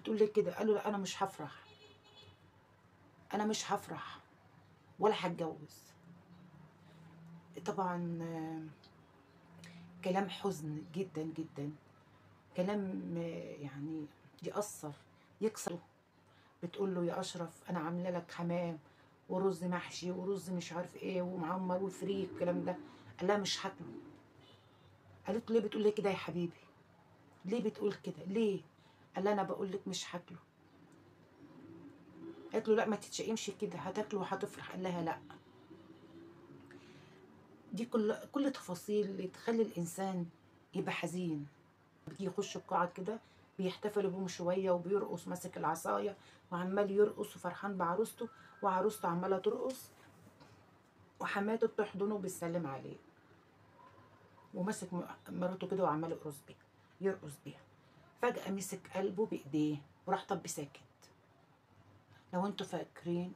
بتقول لي كده؟ قال له لا انا مش هفرح، انا مش هفرح ولا هتجوز. طبعا كلام حزن جدا جدا، كلام يعني يأثر يكسر. بتقول له يا اشرف انا عامله لك حمام ورز محشي ورز مش عارف ايه ومعمر وفريك الكلام ده. قال لها مش هاكله. قالت له ليه بتقول لي كده يا حبيبي؟ ليه بتقول كده ليه؟ قال لها انا بقول لك مش هاكله. قالت له لا ما تتشائمش كده، هتاكله وهتفرح. قال لها لا. دي كل تفاصيل اللي تخلي الانسان يبقى حزين. بيجي يخش القاعة كده بيحتفلوا بهم شوية وبيرقص ماسك العصاية وعمال يرقص وفرحان بعروسته، وعروسته عماله ترقص وحماته بتحضنه وبتسلم عليه، وماسك مراته كده وعمال يرقص بيها يرقص بيها. فجأة مسك قلبه بإيديه وراح طب ساكت. لو انتوا فاكرين